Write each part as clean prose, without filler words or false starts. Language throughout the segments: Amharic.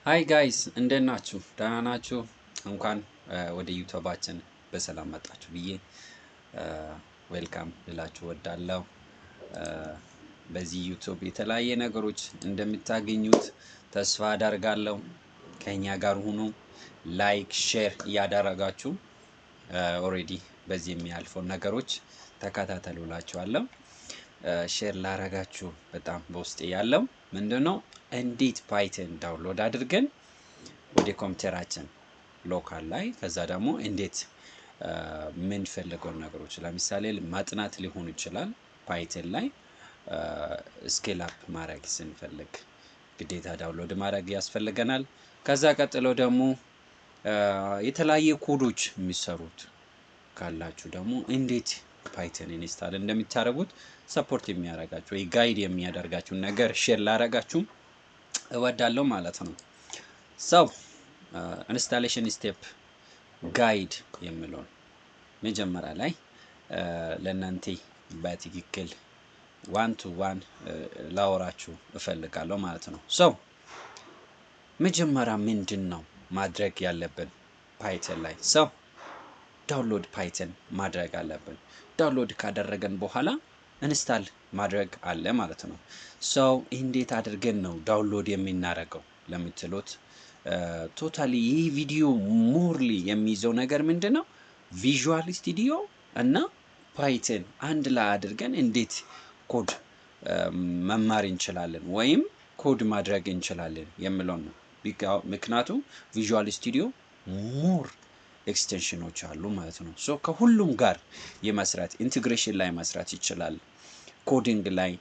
Hi guys፣ እንዴት ናችሁ? ደህና ናችሁ? እንኳን ወደ YouTubeኣችን በሰላም መጣችሁ ብዬ welcome ልላችሁ ወዳለሁ። በዚህ YouTube የተለያየ ነገሮች እንደምታገኙት ተስፋ አደርጋለሁ። ከኛ ጋር ሁኑ። Like፣ share እያደረጋችሁ already በዚህ የሚያልፈውን ነገሮች ተከታተሉላችኋለሁ። Share ላረጋችሁ በጣም በውስጤ ያለው ምንድን ነው? እንዴት Python download አድርገን ወደ ኮምፒውተራችን local ላይ፣ ከዛ ደግሞ እንዴት የምንፈልገውን ነገሮች፣ ለምሳሌ ማጥናት ሊሆን ይችላል፣ Python ላይ scale up ማድረግ ስንፈልግ ግዴታ download ማድረግ ያስፈልገናል። ከዛ ቀጥሎ ደግሞ የተለያየ ኮዶች የሚሰሩት ካላችሁ ደግሞ እንዴት Python install እንደምታደርጉት support የሚያደርጋችሁ ወይ guide የሚያደርጋችሁ ነገር share ላደርጋችሁ እወዳለሁ ማለት ነው። So installation step guide የሚለውን መጀመሪያ ላይ ለእናንተ በትክክል one to one ላወራችሁ እፈልጋለሁ ማለት ነው። So መጀመሪያ ምንድን ነው ማድረግ ያለብን Python ላይ? So download Python ማድረግ አለብን። Download ካደረገን በኋላ install ማድረግ አለ ማለት ነው። So እንዴት አድርገን ነው download የምናደርገው ለምትሉት፣ totally ይህ ቪዲዮ morely የሚይዘው ነገር ምንድን ነው? Visual Studio እና Python አንድ ላይ አድርገን እንዴት ኮድ መማር እንችላለን ወይም ኮድ ማድረግ እንችላለን የሚለውን ነው። ምክንያቱም Visual Studio more extensionኖች አሉ ማለት ነው። So ከሁሉም ጋር የመስራት፣ integration ላይ መስራት ይችላል፣ coding ላይ፣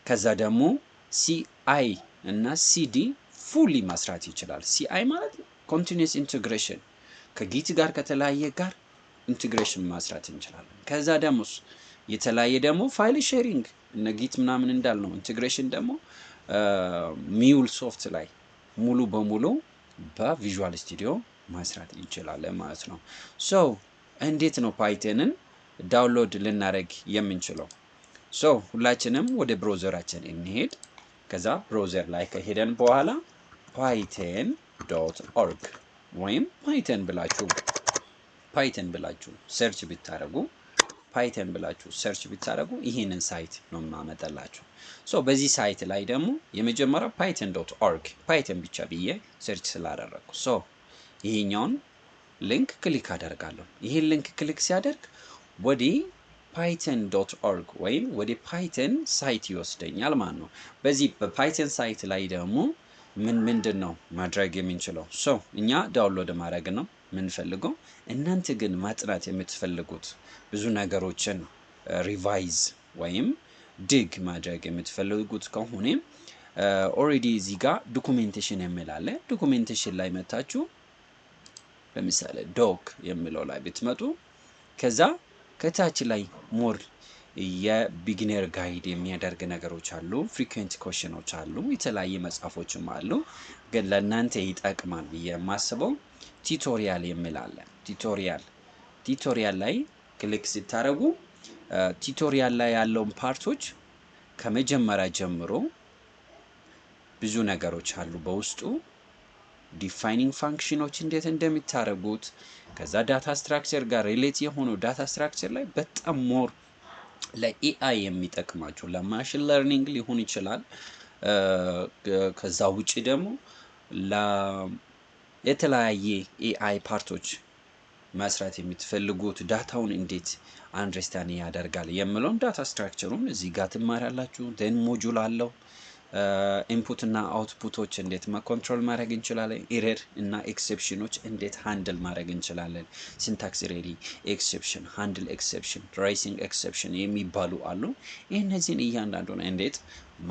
ከዛ ደግሞ CI እና ሲዲ fully መስራት ይችላል። CI ማለት continuous integration፣ ከ Git ጋር፣ ከተለያየ ጋር integration መስራት እንችላለን። ከዛ ደግሞ የተለያየ ደግሞ file sharing እነ Git ምናምን እንዳልነው integration ደግሞ MuleSoft ላይ ሙሉ በሙሉ በ Visual Studio መስራት እንችላለን ማለት ነው። So እንዴት ነው Pythonን download ልናደርግ የምንችለው? So ሁላችንም ወደ browserኣችን እንሄድ። ከዛ browser ላይ ከሄደን በኋላ python.org ወይም Python ብላችሁ search ብታደርጉ፣ Python ብላችሁ search ብታደርጉ ይህንን site ነው የማመጣላችሁ። So በዚህ site ላይ ደግሞ የመጀመሪያው python.org፣ Python ብቻ ብዬ search ስላደረግኩ፣ so ይሄኛውን link click አደርጋለሁ። ይህን link click ሲያደርግ ወደ python.org ወይም ወደ Python site ይወስደኛል ማለት ነው። በዚህ በ Python site ላይ ደግሞ ምን ምንድን ነው ማድረግ የምንችለው? So እኛ download ማድረግ ነው የምንፈልገው። እናንተ ግን ማጥናት የምትፈልጉት፣ ብዙ ነገሮችን revise ወይም dig ማድረግ የምትፈልጉት ከሆነ already እዚህ ጋር documentation የሚል አለ። Documentation ላይ መታችሁ ለምሳሌ doc የሚለው ላይ ብትመጡ፣ ከዛ ከታች ላይ more የ beginner guide የሚያደርግ ነገሮች አሉ፣ frequent questionኖች አሉ፣ የተለያየ መጽሐፎችም አሉ። ግን ለእናንተ ይጠቅማል ብዬ የማስበው tutorial የሚል አለ። Tutorial ላይ click ስታደርጉ tutorial ላይ ያለውን partኦች ከመጀመሪያ ጀምሮ ብዙ ነገሮች አሉ በውስጡ፣ defining functionኖች እንዴት እንደሚታረጉት፣ ከዛ data structure ጋር relate የሆኑ data structure ላይ በጣም more ለ AI የሚጠቅማችሁ፣ ለ machine learning ሊሆን ይችላል። ከዛ ውጭ ደግሞ የተለያየ AI partኦች መስራት የምትፈልጉት፣ dataውን እንዴት understand ያደርጋል የሚለውን data structureሩን እዚህ ጋር ትማራላችሁ። Then module አለው። Input እና outputኦች እንዴት control ማድረግ እንችላለን። Error እና exceptionኖች እንዴት handle ማድረግ እንችላለን። Syntax error፣ exception፣ handle exception፣ raising exception የሚባሉ አሉ። እነዚህን እያንዳንዱን እንዴት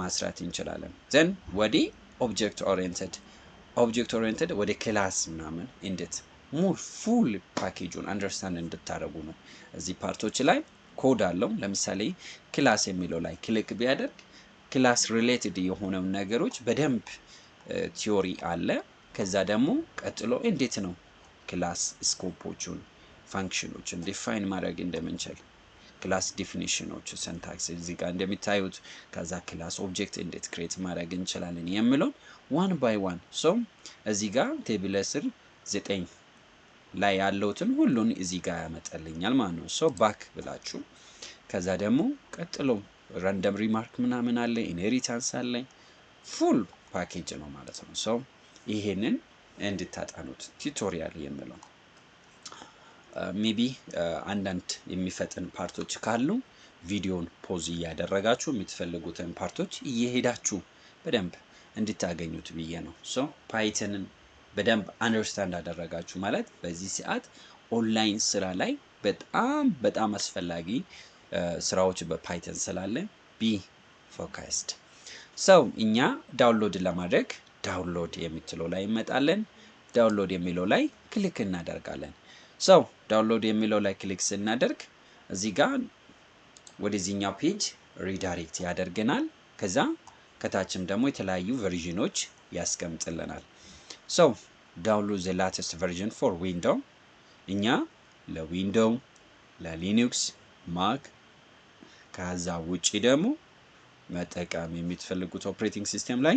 ማስራት እንችላለን። Then ወደ object oriented ወደ class ምናምን እንዴት more full packageኡን understand እንድታደርጉ ነው። እዚህ partኦች ላይ ኮድ አለው። ለምሳሌ class የሚለው ላይ click ቢያደርግ class related የሆነው ነገሮች በደንብ theory አለ። ከዛ ደግሞ ቀጥሎ እንዴት ነው class scopeኦቹን፣ functionኖችን define ማድረግ እንደምንችል፣ Class definition ኦች፣ syntax እዚህ ጋር እንደሚታዩት፣ ከዛ class object እንዴት create ማድረግ እንችላለን የሚለውን one by one። So እዚህ ጋር table ስር 9 ላይ ያለውትን ሁሉን እዚህ ጋር ያመጣልኛል ማለት ነው። So back ብላችሁ ከዛ ደግሞ ቀጥሎ random remark ምናምን አለ፣ inheritance አለ፣ full package ነው ማለት ነው። So ይሄንን እንድታጠኑት tutorial የምለው maybe አንዳንድ የሚፈጥን part ኦች ካሉ ቪዲዮን pause እያደረጋችሁ የምትፈልጉትን part ኦች እየሄዳችሁ በደንብ እንድታገኙት ብዬ ነው። So Python ን በደንብ understand አደረጋችሁ ማለት በዚህ ሰዓት ኦንላይን ስራ ላይ በጣም በጣም አስፈላጊ ስራዎች በ Python ስላለ be focused። So እኛ download ለማድረግ download የምትለው ላይ እንመጣለን። Download የሚለው ላይ click እናደርጋለን። So download የሚለው ላይ click ስናደርግ እዚህ ጋር ወደዚህኛው page redirect ያደርገናል። ከዛ ከታችም ደግሞ የተለያዩ version ኦች ያስቀምጥልናል። So download the latest version for Window፣ እኛ ለ Window፣ ለ Linux፣ Mac፣ ከዛ ውጪ ደግሞ መጠቀም የምትፈልጉት operating system ላይ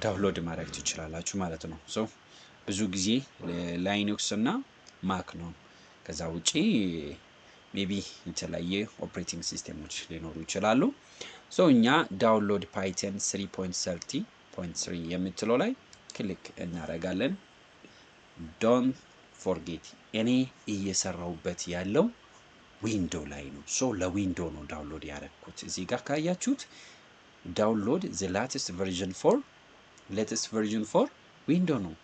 download ማድረግ ትችላላችሁ ማለት ነው። So ብዙ ጊዜ Linux እና Mac ነው። ከዛ ውጪ maybe የተለያየ operating system ኦች ሊኖሩ ይችላሉ። So እኛ download Python 3.30.3 የምትለው ላይ click እናደርጋለን። Don't forget፣ እኔ እየሰራሁበት ያለው Window ላይ ነው። So ለ Window ነው download ያደረግኩት። እዚህ ጋር ካያችሁት download the latest version for Window ነው።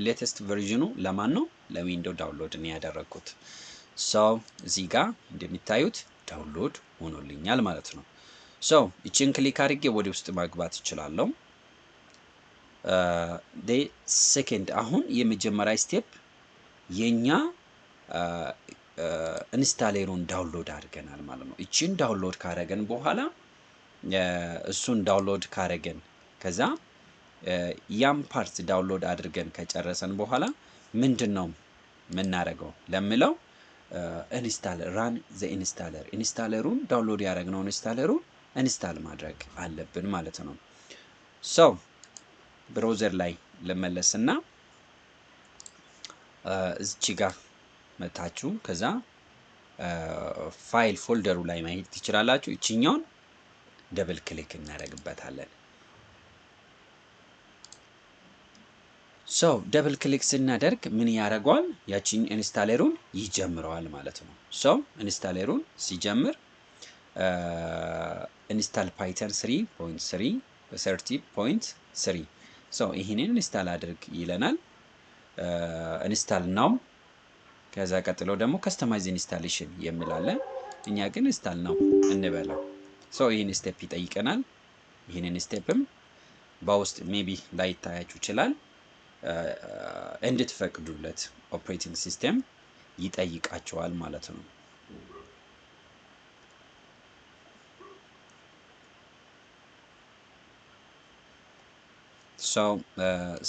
Latest version ኑ ለማን ነው? ለ Window download ነው ያደረግኩት። So እዚህ ጋር እንደሚታዩት download ሆኖልኛል ማለት ነው። So ይችን click አድርጌ ወደ ውስጥ መግባት እችላለሁ። ሰኬንድ፣ አሁን የመጀመሪያ step የኛ installer ኡን download አድርገናል ማለት ነው። ይችን download ካረገን በኋላ፣ እሱን download ካረገን፣ ከዛ ያም part download አድርገን ከጨረሰን በኋላ ምንድን ነው የምናደርገው ለሚለው install፣ run the installer፣ installer ኡን፣ download ያደረግነው installer ኡን install ማድረግ አለብን ማለት ነው። So browser ላይ ልመለስና እዚች ጋር መታችሁ ከዛ file folder ኡ ላይ ማየት ትችላላችሁ። ይችኛውን double click እናደርግበታለን። So double click ስናደርግ ምን ያደርገዋል? ያቺን installer ኡን ይጀምረዋል ማለት ነው። So installer ኡን ሲጀምር install Python 3.3 30.3፣ so ይህንን install አድርግ ይለናል። Install now። ከዛ ቀጥሎ ደግሞ customize installation የሚል አለ። እኛ ግን install now እንበለው። So ይህን step ይጠይቀናል። ይህንን step ም በውስጥ maybe ላይታያችሁ ይችላል። እንድትፈቅዱለት operating system ይጠይቃችኋል ማለት ነው። So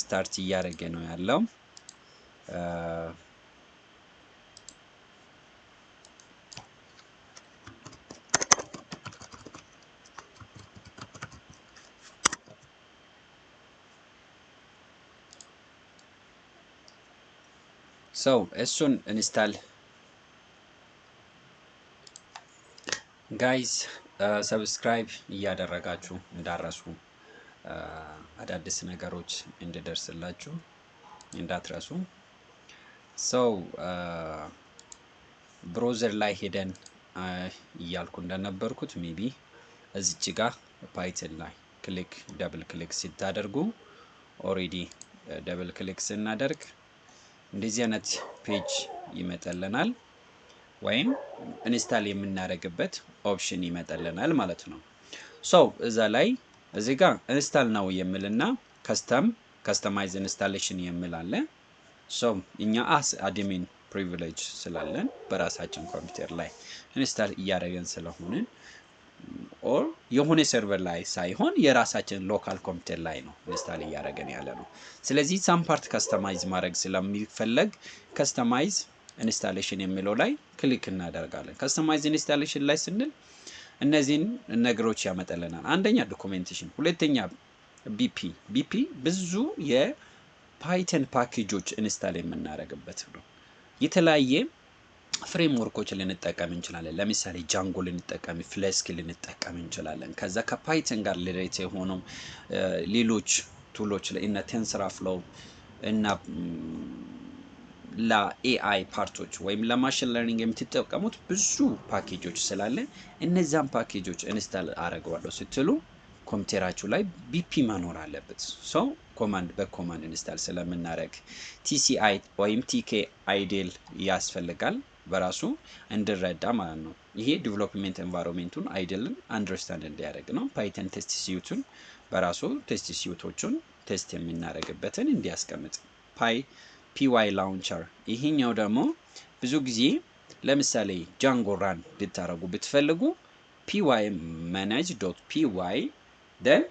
start እያደረገ ነው ያለው። So እሱን install፣ guys፣ subscribe እያደረጋችሁ እንዳትረሱ፣ አዳዲስ ነገሮች እንዲደርስላችሁ እንዳትረሱ። So browser ላይ ሄደን እያልኩ እንደነበርኩት maybe እዚች ጋር Python ላይ click፣ double click ስታደርጉ፣ already double click ስናደርግ እንደዚህ አይነት page ይመጣልናል ወይም install የምናደርግበት option ይመጣልናል ማለት ነው። So እዛ ላይ እዚህ ጋር install now የሚልና customize installation የሚል አለ። So እኛ as admin privilege ስላለን በራሳችን ኮምፒውተር ላይ install እያደረገን ስለሆንን or የሆነ server ላይ ሳይሆን የራሳችን local ኮምፒውተር ላይ ነው install እያደረገን ያለ ነው። ስለዚህ some part customize ማድረግ ስለሚፈለግ customize installation የሚለው ላይ click እናደርጋለን። Customize installation ላይ ስንል እነዚህን ነገሮች ያመጣልናል። አንደኛ documentation፣ ሁለተኛ pip። Pip ብዙ የ Python package ኦች install የምናደርግበት ነው። የተለያየ framework ኦች ልንጠቀም እንችላለን። ለምሳሌ Django ልንጠቀም፣ Flask ልንጠቀም እንችላለን። ከዛ ከ Python ጋር related የሆኑ ሌሎች tool ኦች እነ TensorFlow እና ለ AI part ኦች ወይም ለ machine learning የምትጠቀሙት ብዙ ፓኬጆች ስላለ እነዛን package ኦች install አደርገዋለሁ ስትሉ ኮምፒውተራችሁ ላይ pip መኖር አለበት። So command በ command install ስለምናደርግ TCI ወይም Tk IDLE ያስፈልጋል በራሱ እንድረዳ ማለት ነው። ይሄ development environment ኡን IDLE ን understand እንዲያደርግ ነው። Python test suite ኡን በራሱ test suite ኦቹን test የምናደርግበትን እንዲያስቀምጥ። Pylauncher ይሄኛው ደግሞ ብዙ ጊዜ ለምሳሌ Django run ልታደርጉ ብትፈልጉ py manage.py then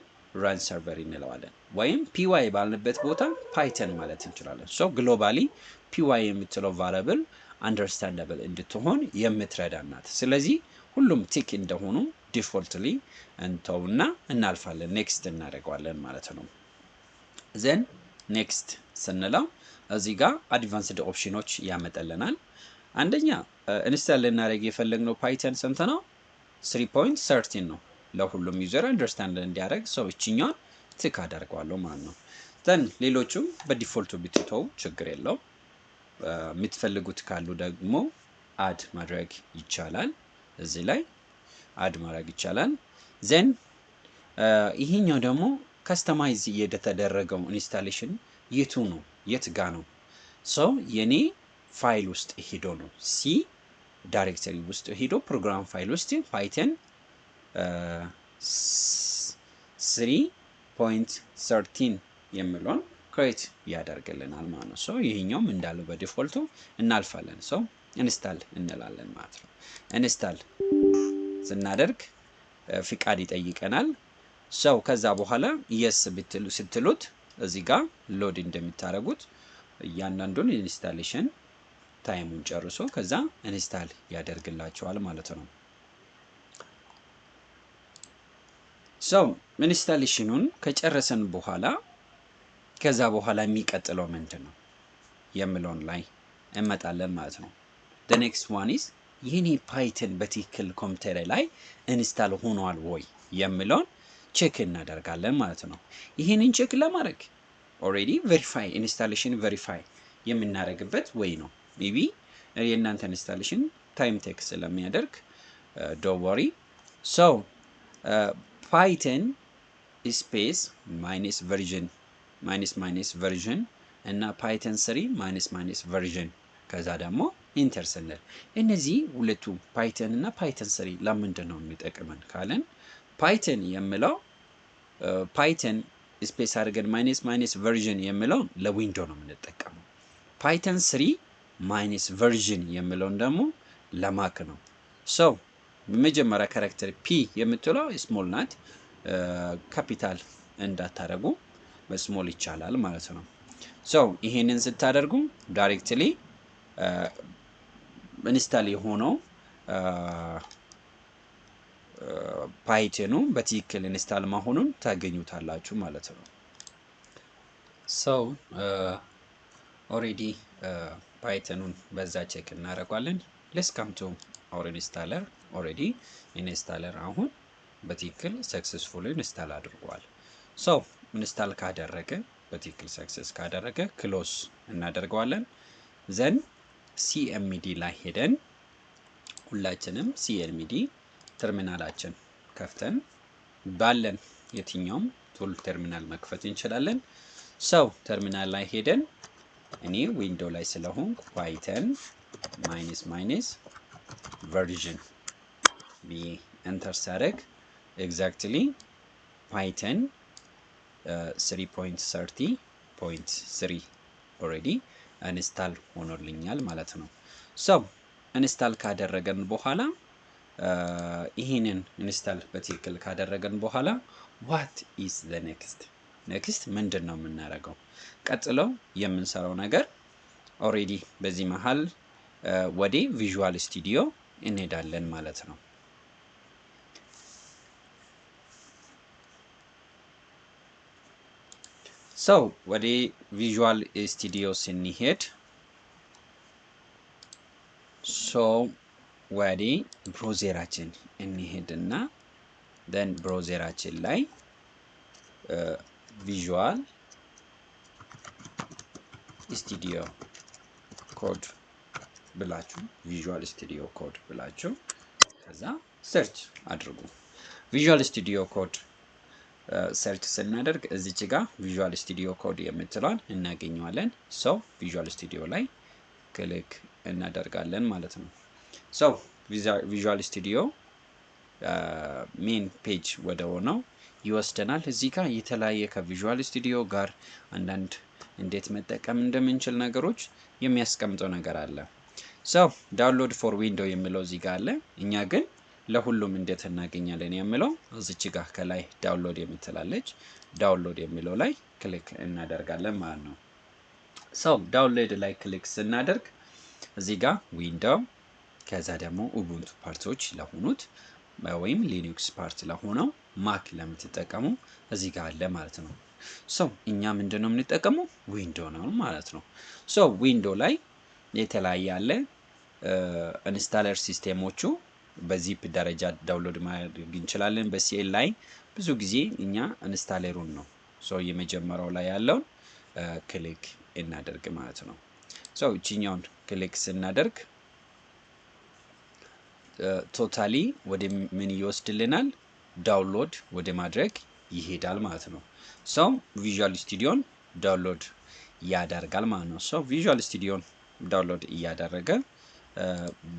run server እንለዋለን። ወይም py ባልንበት ቦታ Python ማለት እንችላለን። So globally py የምትለው variable understandable እንድትሆን የምትረዳ ናት። ስለዚህ ሁሉም tick እንደሆኑ defaultly እንተውና እናልፋለን። Next እናደርገዋለን ማለት ነው። Then next ስንለው እዚህ ጋር advanced option ኦች ያመጣልናል። አንደኛ install ልናደርግ የፈለግነው Python ስንት ነው? 3.13 ነው። ለሁሉም user understand እንዲያደርግ so እችኛዋን tick አደርገዋለሁ ማለት ነው። Then ሌሎቹም በ default ኡ ብትተው ችግር የለው። የምትፈልጉት ካሉ ደግሞ add ማድረግ ይቻላል። እዚህ ላይ add ማድረግ ይቻላል። Then ይሄኛው ደግሞ customize የተደረገው installation የቱ ነው? የት ጋ ነው? So የኔ ፋይል ውስጥ ሄዶ ነው፣ C directory ውስጥ ሄዶ program file ውስጥ Python 3.13 የሚለውን create ያደርግልናል ማለት ነው። So ይሄኛውም እንዳለው በ default ኡ እናልፋለን። So install እንላለን ማለት ነው። Install ስናደርግ ፍቃድ ይጠይቀናል። So ከዛ በኋላ yes ስትሉት እዚህ ጋር load እንደምታደርጉት እያንዳንዱን installation time ኡን ጨርሶ ከዛ install ያደርግላችኋል ማለት ነው። So installation ኡን ከጨረሰን በኋላ ከዛ በኋላ የሚቀጥለው ምንድን ነው የሚለውን ላይ እንመጣለን ማለት ነው። The next one is የኔ Python በትክክል ኮምፒውተር ላይ install ሆኗል ወይ የሚለውን check እናደርጋለን ማለት ነው። ይህንን check ለማድረግ already verify installation verify የምናደርግበት way ነው። Maybe የእናንተ installation time take ስለሚያደርግ don't worry። So Python space minus version minus minus version እና Python 3 minus minus version ከዛ ደግሞ enter ስንል እነዚህ ሁለቱ Python እና Python 3 ለምንድን ነው የሚጠቅመን ካለን Python የሚለው Python space አድርገን minus minus version የሚለውን ለ Window ነው የምንጠቀመው። Python 3 minus version የሚለውን ደግሞ ለ Mac ነው። So በመጀመሪያ character P የምትለው small ናት፣ ካፒታል እንዳታደርጉ በ small ይቻላል ማለት ነው። So ይሄንን ስታደርጉ directly install የሆነው Python ኡ በትክክል install መሆኑን ታገኙታላችሁ ማለት ነው። So already Python ኡን በዛ check እናደርጓለን። Let's come to our installer። Already installer አሁን በትክክል successfully install አድርጓል። So install ካደረገ፣ በትክክል success ካደረገ close እናደርገዋለን። Then CMD ላይ ሄደን ሁላችንም CMD terminal ኣችን ከፍተን ባለን የትኛውም tool terminal መክፈት እንችላለን። So terminal ላይ ሄደን እኔ Window ላይ ስለሆንኩ Python minus minus version ብዬ enter ሳደርግ exactly Python 3.30.3 already install ሆኖልኛል ማለት ነው። So install ካደረገን በኋላ፣ ይህንን install በትክክል ካደረገን በኋላ what is the next? Next ምንድን ነው የምናደርገው? ቀጥለው የምንሰራው ነገር already በዚህ መሀል ወደ Visual Studio እንሄዳለን ማለት ነው። So ወደ Visual Studio ስንሄድ so ወደ browser ኣችን እንሄድና then browser ኣችን ላይ Visual Studio Code ብላችሁ Visual Studio Code ብላችሁ ከዛ search አድርጉ። Visual Studio Code search ስናደርግ እዚች ጋር Visual Studio Code የምትለዋን እናገኘዋለን። So Visual Studio ላይ click እናደርጋለን ማለት ነው። So Visual Studio main page ወደ ሆነው ይወስደናል። እዚህ ጋር የተለያየ ከ Visual Studio ጋር አንዳንድ እንዴት መጠቀም እንደምንችል ነገሮች የሚያስቀምጠው ነገር አለ። So download for Window የሚለው እዚህ ጋር አለ። እኛ ግን ለሁሉም እንዴት እናገኛለን የሚለው እዚች ጋር ከላይ download የምትላለች download የሚለው ላይ click እናደርጋለን ማለት ነው። So download ላይ click ስናደርግ እዚህ ጋር Window ከዛ ደግሞ Ubuntu part ኦች ለሆኑት ወይም Linux part ለሆነው Mac ለምትጠቀሙ እዚህ ጋር አለ ማለት ነው። So እኛ ምንድነው የምንጠቀመው? Window ነው ማለት ነው። So Window ላይ የተለያየ አለ። Installer system ኦቹ በ zip ደረጃ download ማድረግ እንችላለን። በ CLI ብዙ ጊዜ እኛ installer ኡን ነው። So የመጀመሪያው ላይ ያለውን click እናደርግ ማለት ነው። So እቺኛውን click ስናደርግ totally ወደ ምን ይወስድልናል? Download ወደ ማድረግ ይሄዳል ማለት ነው። So Visual Studio ን download ያደርጋል ማለት ነው። So Visual Studio ን download እያደረገ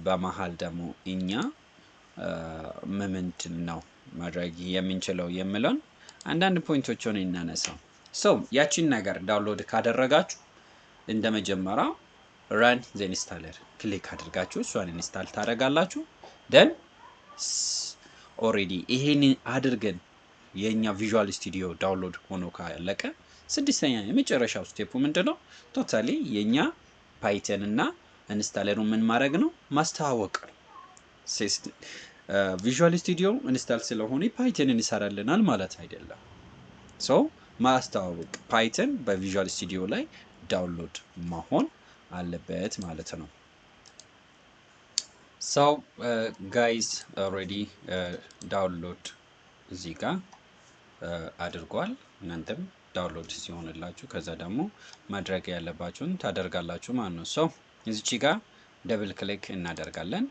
በመሀል ደግሞ እኛ ምንድን ነው ማድረግ የምንችለው የሚለውን አንዳንድ point ኦችን እናነሳው። So ያቺን ነገር download ካደረጋችሁ እንደ መጀመሪያ run the installer click አድርጋችሁ እሷን install ታደርጋላችሁ። Then already ይሄንን አድርገን የእኛ Visual Studio download ሆኖ ካለቀ ስድስተኛ የመጨረሻው step ኡ ምንድን ነው? Totally የእኛ Python እና installer ኡ ምን ማድረግ ነው? ማስተዋወቅ ነው። Visual Studio install ስለሆነ Python ን ይሰራልናል ማለት አይደለም። So ማስተዋወቅ Python በ Visual Studio ላይ download መሆን አለበት ማለት ነው። So guys, already download እዚህ ጋር አድርጓል። እናንተም download ሲሆንላችሁ ከዛ ደግሞ ማድረግ ያለባችሁን ታደርጋላችሁ ማለት ነው። So እዚች ጋር double click እናደርጋለን።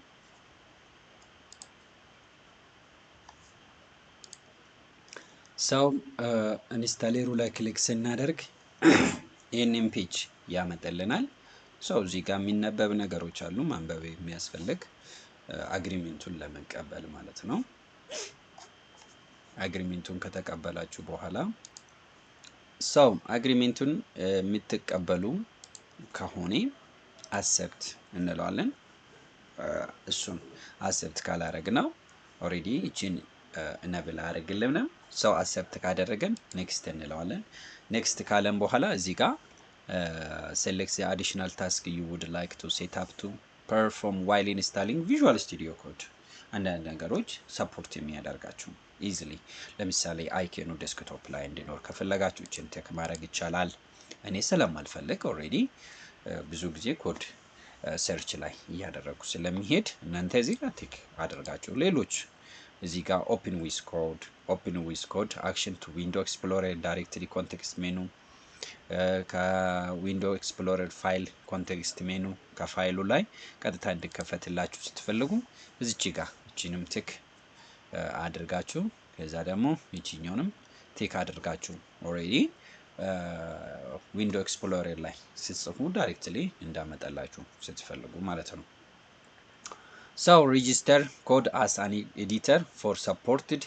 So installer ኡ ላይ click ስናደርግ ይህንን page ያመጣልናል። So እዚህ ጋር የሚነበብ ነገሮች አሉ፣ ማንበብ የሚያስፈልግ agreement ኡን ለመቀበል ማለት ነው። Agreement ኡን ከተቀበላችሁ በኋላ so agreement ኡን የምትቀበሉ ከሆነ accept እንለዋለን። እሱን accept ካላረግነው already እችን enable አያደርግልንም። So accept ካደረገን next እንለዋለን። Next ካለን በኋላ እዚህ ጋር select additional task you would like to set up to perform while installing Visual Studio Code አንዳንድ ነገሮች support የሚያደርጋችሁ easily ለምሳሌ icon ኑ desktop ላይ እንዲኖር ከፈለጋችሁ እችን tick ማድረግ ይቻላል። እኔ ስለማልፈልግ already ብዙ ጊዜ code search ላይ እያደረጉ ስለሚሄድ እናንተ እዚህ ጋር tick አድርጋችሁ ሌሎች እዚህ ጋር open with code, open with code action to Window Explorer directory context menu፣ ከ Window Explorer file context menu ከፋይሉ ላይ ቀጥታ እንዲከፈትላችሁ ስትፈልጉ እዚች ጋር እቺንም tick አድርጋችሁ ከዛ ደግሞ ይቺኛውንም tick አድርጋችሁ already Window Explorer ላይ ስትጽፉ directly እንዳመጣላችሁ ስትፈልጉ ማለት ነው። So register code as an editor for supported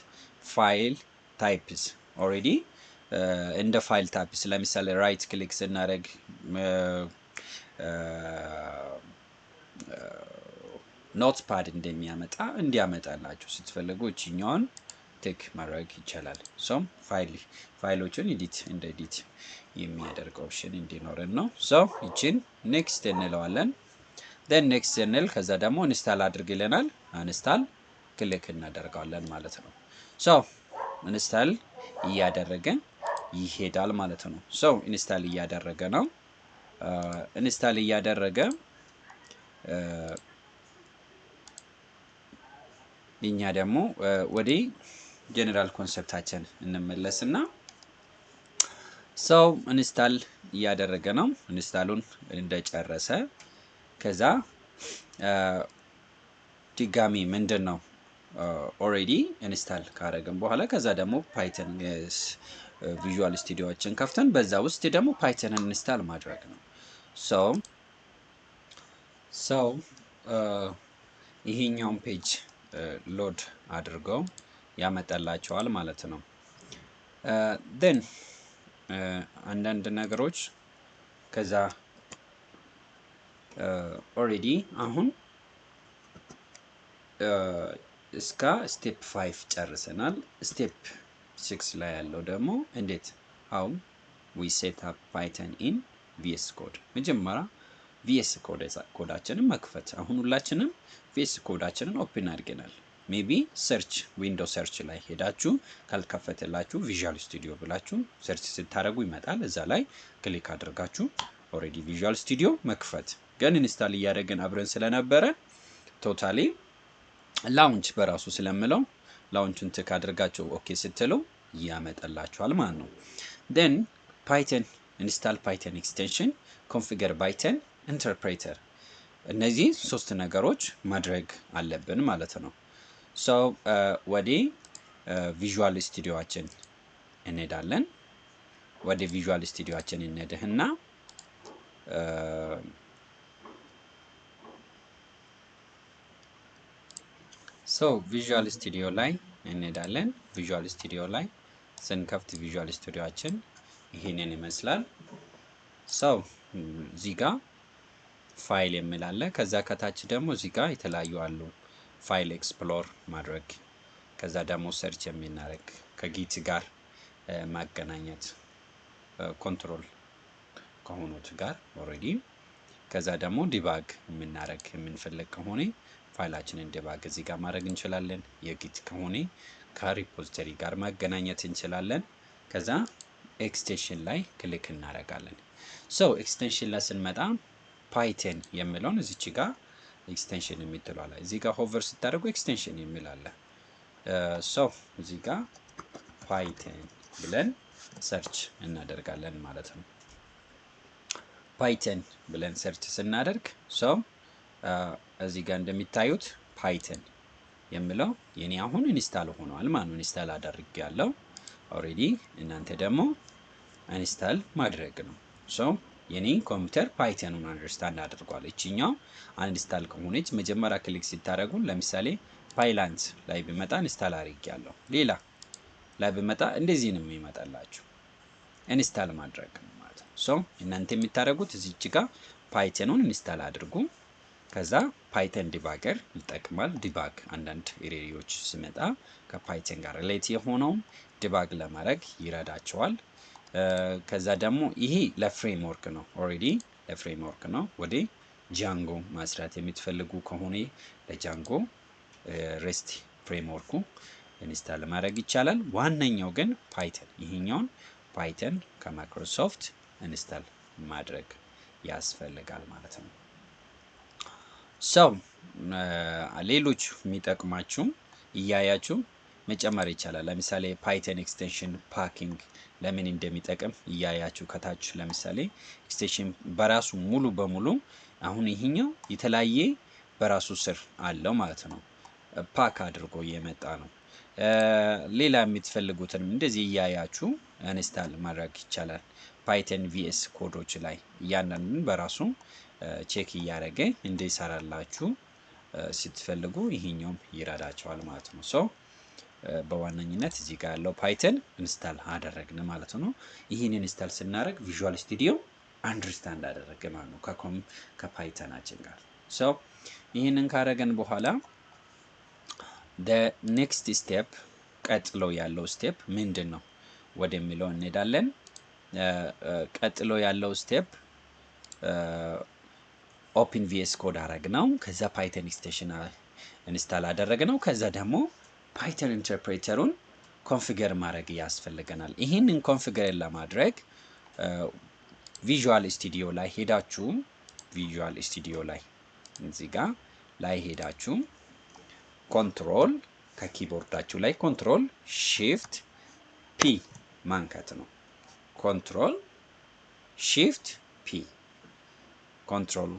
file types already እንደ file types ለምሳሌ right click ስናደርግ Notepad እንደሚያመጣ እንዲያመጣላችሁ ስትፈልጉ እችኛዋን tick ማድረግ ይቻላል። So ፋይሎችን edit እንደ edit የሚያደርግ option እንዲኖረን ነው። So ይችን next እንለዋለን። Then next ስንል ከዛ ደግሞ install አድርግ ይለናል። Install click እናደርገዋለን ማለት ነው። So install እያደረገ ይሄዳል ማለት ነው። So install እያደረገ ነው። Install እያደረገ እኛ ደግሞ ወደ general concept ኣችን እንመለስና so install እያደረገ ነው። Install ኡን እንደጨረሰ ከዛ ድጋሚ ምንድን ነው already install ካደረግን በኋላ ከዛ ደግሞ Python Visual Studio ዎችን ከፍተን በዛ ውስጥ ደግሞ Python ን install ማድረግ ነው። So ይሄኛውን page load አድርገው ያመጣላቸዋል ማለት ነው። Then አንዳንድ ነገሮች ከዛ already አሁን እስከ step 5 ጨርሰናል። Step 6 ላይ ያለው ደግሞ እንዴት how we set up Python in VS Code። መጀመሪያ VS Code ኣችንን መክፈት። አሁን ሁላችንም VS Code ኣችንን open አድርገናል። Maybe search window search ላይ ሄዳችሁ ካልከፈተላችሁ Visual Studio ብላችሁ search ስታደርጉ ይመጣል። እዛ ላይ click አድርጋችሁ already Visual Studio መክፈት። ግን install እያደረግን አብረን ስለነበረ totally launch በራሱ ስለምለው launch ኡን tick አድርጋችሁ okay ስትሉ ያመጣላችኋል ማለት ነው። Then Python install፣ Python extension፣ configure Python interpreter፣ እነዚህ ሶስት ነገሮች ማድረግ አለብን ማለት ነው። So ወደ Visual Studio ኣችን እንሄዳለን። ወደ Visual Studio ኣችን እንሄድና so Visual Studio ላይ እንሄዳለን። Visual Studio ላይ ስንከፍት Visual Studio ኣችን ይሄንን ይመስላል። So እዚህ ጋ ፋይል የሚል አለ። ከዛ ከታች ደግሞ እዚህ ጋ የተለያዩ አሉ። File explore ማድረግ፣ ከዛ ደግሞ search የምናደርግ፣ ከ Git ጋር ማገናኘት control ከሆኑት ጋር already፣ ከዛ ደግሞ debug የምናደርግ የምንፈልግ ከሆነ ፋይላችንን debug እዚህ ጋር ማድረግ እንችላለን። የ Git ከሆነ ከ repository ጋር ማገናኘት እንችላለን። ከዛ extension ላይ click እናደርጋለን። So extension ላይ ስንመጣ Python የሚለውን እዚች ጋር extension የሚትለው አለ። እዚህ ጋር hover ስታደርጉ extension የሚል አለ። So እዚህ ጋር Python ብለን search እናደርጋለን ማለት ነው። Python ብለን search ስናደርግ so እዚህ ጋር እንደሚታዩት Python የሚለው የኔ አሁን install ሆኗል ማለት ነው። Install አድርጌያለሁ already። እናንተ ደግሞ install ማድረግ ነው። So የኔ ኮምፒውተር Python ኑን understand አድርጓል። እችኛው uninstall ከሆነች መጀመሪያ click ሲታደርጉ ለምሳሌ Pylance ላይ ቢመጣ install አድርጌያለሁ። ሌላ ላይ ቢመጣ እንደዚህ ነው የሚመጣላችሁ። Install ማድረግ ነው ማለት ነው። So እናንተ የምታደርጉት እዚች ጋር Python ኑን install አድርጉ። ከዛ Python debugger ይጠቅማል። Debug አንዳንድ error ዎች ሲመጣ ከ Python ጋር relate የሆነውን debug ለማድረግ ይረዳቸዋል። ከዛ ደግሞ ይሄ ለ framework ነው። Already ለ framework ነው። ወደ Django መስራት የምትፈልጉ ከሆነ ለ Django REST framework ኡ install ማድረግ ይቻላል። ዋነኛው ግን Python፣ ይሄኛውን Python ከ Microsoft install ማድረግ ያስፈልጋል ማለት ነው። So ሌሎች የሚጠቅማችሁ እያያችሁ መጨመር ይቻላል። ለምሳሌ Python extension packing ለምን እንደሚጠቅም እያያችሁ ከታች ለምሳሌ extension በራሱ ሙሉ በሙሉ አሁን ይሄኛው የተለያየ በራሱ ስር አለው ማለት ነው። Pack አድርጎ የመጣ ነው። ሌላ የምትፈልጉትንም እንደዚህ እያያችሁ install ማድረግ ይቻላል። Python VS Code ኦች ላይ እያንዳንዱን በራሱ check እያደረገ እንዲሰራላችሁ ስትፈልጉ ይሄኛውም ይረዳቸዋል ማለት ነው። So በዋነኝነት እዚህ ጋር ያለው Python install አደረግን ማለት ነው። ይህን install ስናደርግ Visual Studio understand አደረገ ማለት ነው ከ Python ኣችን ጋር። So ይህንን ካደረገን በኋላ next step፣ ቀጥሎ ያለው step ምንድን ነው ወደሚለው እንሄዳለን። ቀጥሎ ያለው step Open VS Code አረግነው። ከዛ Python extension install አደረግነው። ከዛ ደግሞ Python interpreter ኡን configure ማድረግ ያስፈልገናል። ይህንን configure ለማድረግ Visual Studio ላይ ሄዳችሁ፣ Visual Studio ላይ እዚህ ጋር ላይ ሄዳችሁ control፣ ከ keyboard ኣችሁ ላይ control shift P መንካት ነው። Control shift P፣ control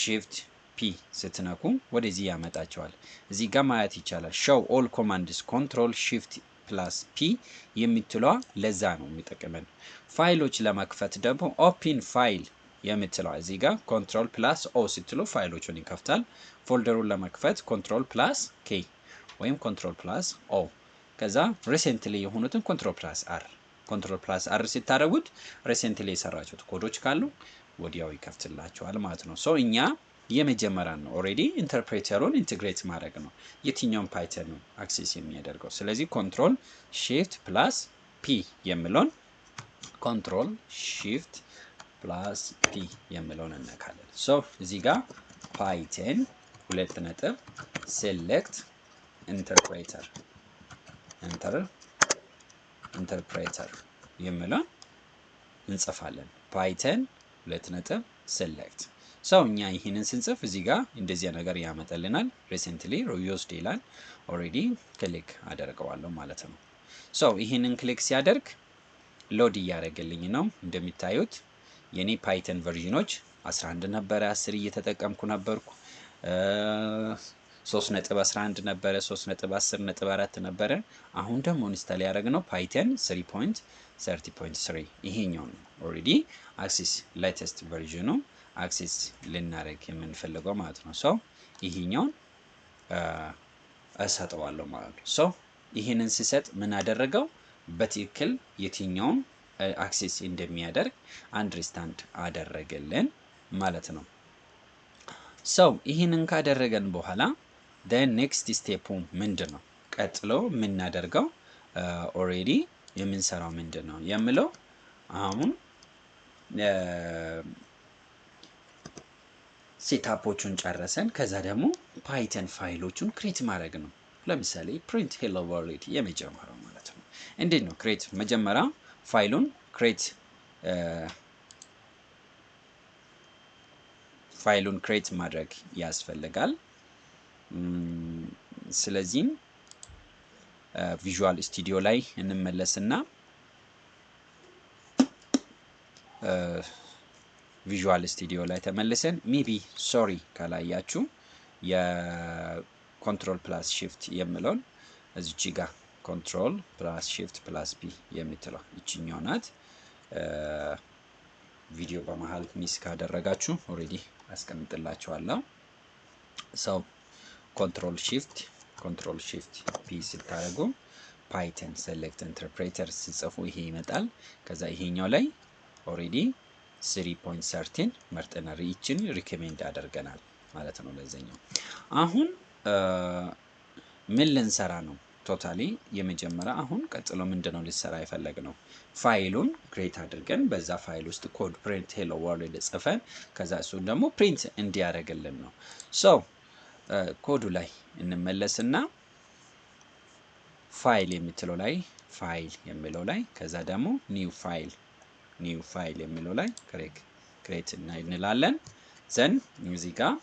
shift P ስትነኩ ወደዚህ ያመጣችኋል። እዚህ ጋር ማየት ይቻላል። Show all commands control shift plus P የምትለዋ ለዛ ነው የሚጠቅመን። ፋይሎች ለመክፈት ደግሞ open file የምትለዋ እዚህ ጋር control plus O ስትሉ ፋይሎቹን ይከፍታል። Folder ኡን ለመክፈት control plus K ወይም control plus O፣ ከዛ recently የሆኑትን control plus R። Control plus R ስታደርጉት recently የሰራችሁት ኮዶች ካሉ ወዲያው ይከፍትላችኋል ማለት ነው። So እኛ የመጀመሪያ ነው already interpreter ኡን integrate ማድረግ ነው፣ የትኛውን Python ነው access የሚያደርገው። ስለዚህ control shift plus P የሚለውን፣ control shift plus P የሚለውን እነካለን። So እዚህ ጋር Python ሁለት ነጥብ select interpreter interpreter የሚለውን እንጽፋለን። Python ሁለት ነጥብ select። So እኛ ይህንን ስንጽፍ እዚህ ጋር እንደዚያ ነገር ያመጣልናል። Recently used ይላል። Already click አደርገዋለሁ ማለት ነው። So ይህንን click ሲያደርግ load እያደረገልኝ ነው። እንደሚታዩት የኔ Python version ኖች 11 ነበረ፣ 10 እየተጠቀምኩ ነበርኩ። 3.11 ነበረ፣ 3.10.4 ነበረ። አሁን ደግሞ install ያደረግነው Python 3.30.3 ይሄኛው ነው። Already access latest version ኑ access ልናደርግ የምንፈልገው ማለት ነው። So ይሄኛውን እሰጠዋለሁ ማለት ነው። So ይህንን ስሰጥ ምን አደረገው? በትክክል የትኛውን access እንደሚያደርግ understand አደረገልን ማለት ነው። So ይህንን ካደረገን በኋላ next step ኡ ምንድን ነው? ቀጥሎ የምናደርገው already የምንሰራው ምንድን ነው የምለው አሁን setup ኦቹን ጨረሰን። ከዛ ደግሞ Python ፋይሎቹን create ማድረግ ነው። ለምሳሌ print hello world የመጀመሪያው ማለት ነው። እንዴት ነው create? መጀመሪያ ፋይሉን create ፋይሉን create ማድረግ ያስፈልጋል። ስለዚህም Visual Studio ላይ እንመለስና፣ Visual Studio ላይ ተመልሰን፣ maybe sorry ካላያችሁ፣ የ control plus shift የምለውን እዚች ጋር control plus shift plus P የምትለው ይችኛው ናት። ቪዲዮ በመሀል miss ካደረጋችሁ already አስቀምጥላችኋለሁ። So control shift P ስታደርጉ Python select interpreter ስትጽፉ ይሄ ይመጣል። ከዛ ይሄኛው ላይ already 3.13 መርጠናል። ይችን recommend አደርገናል ማለት ነው ለዚኛው። አሁን ምን ልንሰራ ነው? Totally የመጀመሪያ አሁን ቀጥሎ ምንድን ነው ልንሰራ የፈለግነው? ፋይሉን create አድርገን በዛ ፋይል ውስጥ code print hello world ጽፈን ከዛ እሱን ደግሞ print እንዲያደርግልን ነው። So ኮዱ ላይ እንመለስና ፋይል የምትለው ላይ፣ ፋይል የሚለው ላይ፣ ከዛ ደግሞ new file፣ new file የሚለው ላይ create እንላለን። Then እዚህ ጋር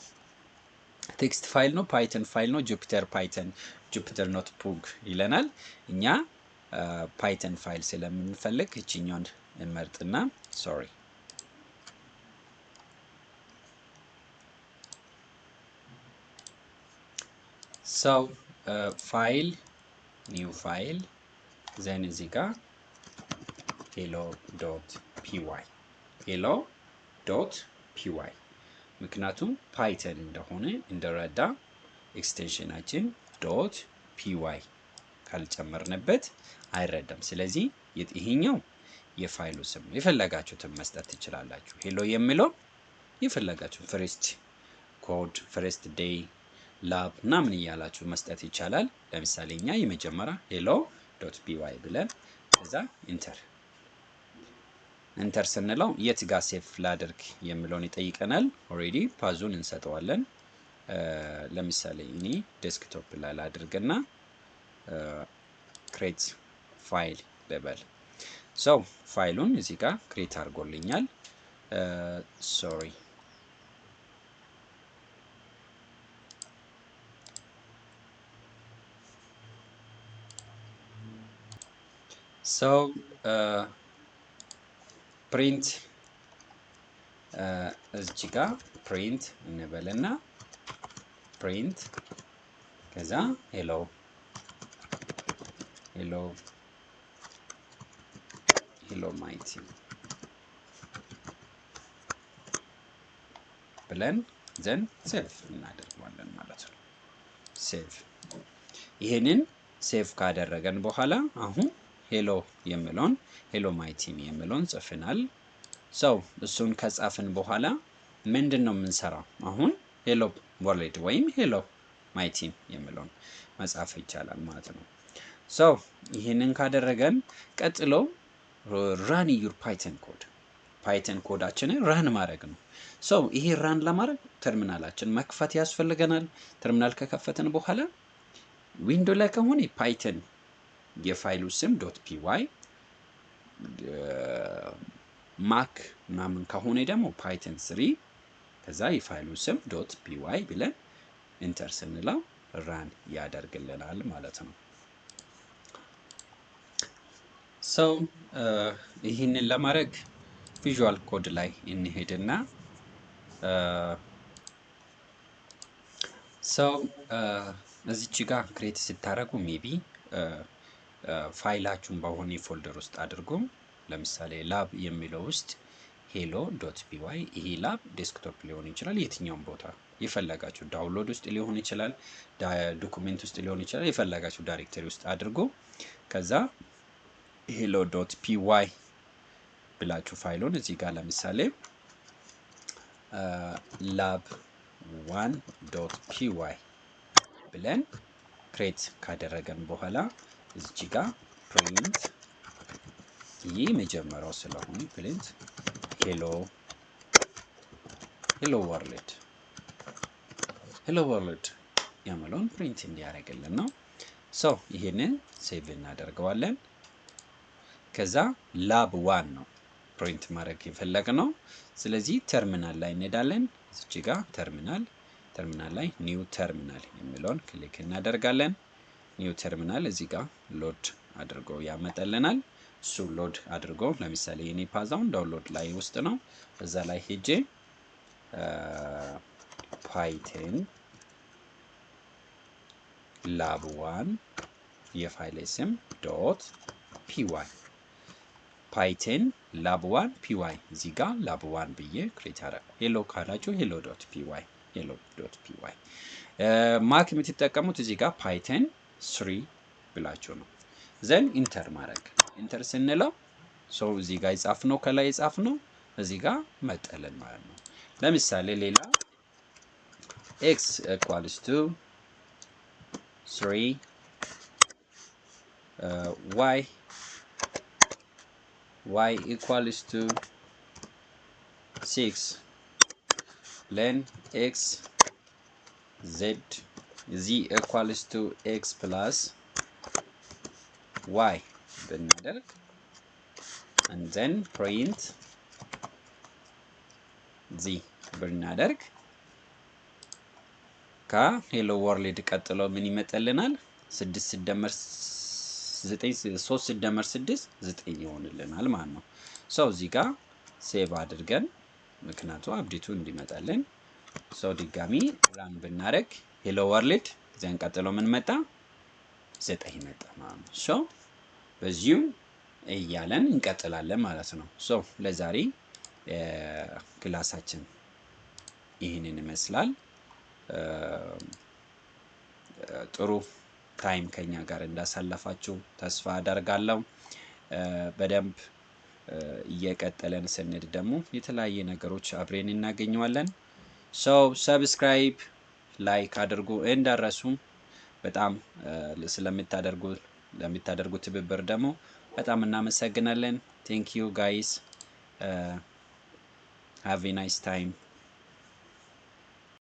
text file ነው፣ Python file ነው፣ Jupyter Python፣ Jupyter Notebook ይለናል። እኛ Python file ስለምንፈልግ እችኛውን እንመርጥና፣ sorry, so file, new file, then እዚህ ጋር hello.py፣ hello.py፣ ምክንያቱም Python እንደሆነ እንደረዳ extension ኣችን .py ካልጨመርንበት አይረዳም። ስለዚህ ይሄኛው የፋይሉ ስም ነው። የፈለጋችሁትን መስጠት ትችላላችሁ። Hello የሚለው የፈለጋችሁ first code፣ first day lab ምናምን እያላችሁ መስጠት ይቻላል። ለምሳሌ እኛ የመጀመሪያ hello.py ብለን ከዛ enter። Enter ስንለው የት ጋር save ላድርግ የሚለውን ይጠይቀናል። Already path ኡን እንሰጠዋለን። ለምሳሌ እኔ desktop ላይ ላድርግና create file ልበል። So ፋይሉን እዚህ ጋር create አድርጎልኛል። Sorry, so print እዚህ ጋር print እንበልና print ከዛ hello hello hello my team ብለን then save እናደርገዋለን ማለት ነው። Save፣ ይህንን save ካደረገን በኋላ አሁን hello የሚለውን፣ hello my team የሚለውን ጽፈናል። So እሱን ከጻፍን በኋላ ምንድን ነው የምንሰራው? አሁን hello world ወይም hello my team የሚለውን መጻፍ ይቻላል ማለት ነው። So ይህንን ካደረገን ቀጥሎ run your Python code፣ Python code ኣችንን run ማድረግ ነው። So ይሄ run ለማድረግ ተርሚናላችን መክፈት ያስፈልገናል። ተርሚናል ከከፈትን በኋላ window ላይ ከሆነ Python የፋይሉ ስም dot py፣ Mac ምናምን ከሆነ ደግሞ Python 3 ከዛ የፋይሉ ስም dot py ብለን enter ስንለው run ያደርግልናል ማለት ነው። So ይህንን ለማድረግ Visual Code ላይ እንሄድና so እዚች ጋር create ስታደርጉ maybe ፋይላችሁን በሆነ folder ውስጥ አድርጎ ለምሳሌ lab የሚለው ውስጥ hello.py፣ ይሄ lab desktop ሊሆን ይችላል። የትኛውም ቦታ የፈለጋችሁ download ውስጥ ሊሆን ይችላል፣ document ውስጥ ሊሆን ይችላል። የፈለጋችሁ directory ውስጥ አድርጎ ከዛ hello.py ብላችሁ ፋይሉን እዚህ ጋር ለምሳሌ lab 1.py ብለን create ካደረገን በኋላ እዚህ ጋር print፣ ይህ መጀመሪያው ስለሆነ print hello hello world፣ hello world የሚለውን print እንዲያደርግልን ነው። So ይሄንን save እናደርገዋለን። ከዛ lab 1 ነው print ማድረግ የፈለግነው። ስለዚህ ተርሚናል ላይ እንሄዳለን። እዚች ጋር terminal፣ terminal ላይ new terminal የሚለውን click እናደርጋለን። New terminal እዚህ ጋር load አድርጎ ያመጣልናል። እሱ load አድርጎ ለምሳሌ የኔ path ኣውን download ላይ ውስጥ ነው። እዛ ላይ ሄጄ Python lab 1 የፋይል ስም dot py፣ Python lab 1 py፣ እዚህ ጋር lab 1 ብዬ create አደረኩ። Hello ካላችሁ hello.py፣ hello.py። Mac የምትጠቀሙት እዚህ ጋር Python 3 ብላችሁ ነው። Then enter ማድረግ፣ enter ስንለው so እዚህ ጋር የጻፍነው፣ ከላይ የጻፍነው እዚህ ጋር መጣልን ማለት ነው። ለምሳሌ ሌላ x equals to 3 y equals to 6 ለን x z z equals to x plus y ብናደርግ and then print z ብናደርግ ከ hello world ቀጥሎ ምን ይመጣልናል? ስድስት ሲደመር ዘጠኝ፣ ሶስት ሲደመር ስድስት ዘጠኝ ይሆንልናል ማለት ነው። So እዚህ ጋር save አድርገን ምክንያቱ update ኡ እንዲመጣልን so ድጋሚ run ብናደርግ hello world then ቀጥሎ ምን መጣ? ዘጠኝ መጣ ማለት ነው። So በዚሁ እያለን እንቀጥላለን ማለት ነው። So ለዛሬ class ኣችን ይህንን ይመስላል። ጥሩ time ከኛ ጋር እንዳሳለፋችሁ ተስፋ አደርጋለሁ። በደንብ እየቀጠለን ስንሄድ ደግሞ የተለያየ ነገሮች አብሬን እናገኘዋለን። So subscribe፣ like አድርጉ እንዳትረሱ። በጣም ስለምታደርጉ ለምታደርጉ ትብብር ደግሞ በጣም እናመሰግናለን። Thank you guys. Have a nice time.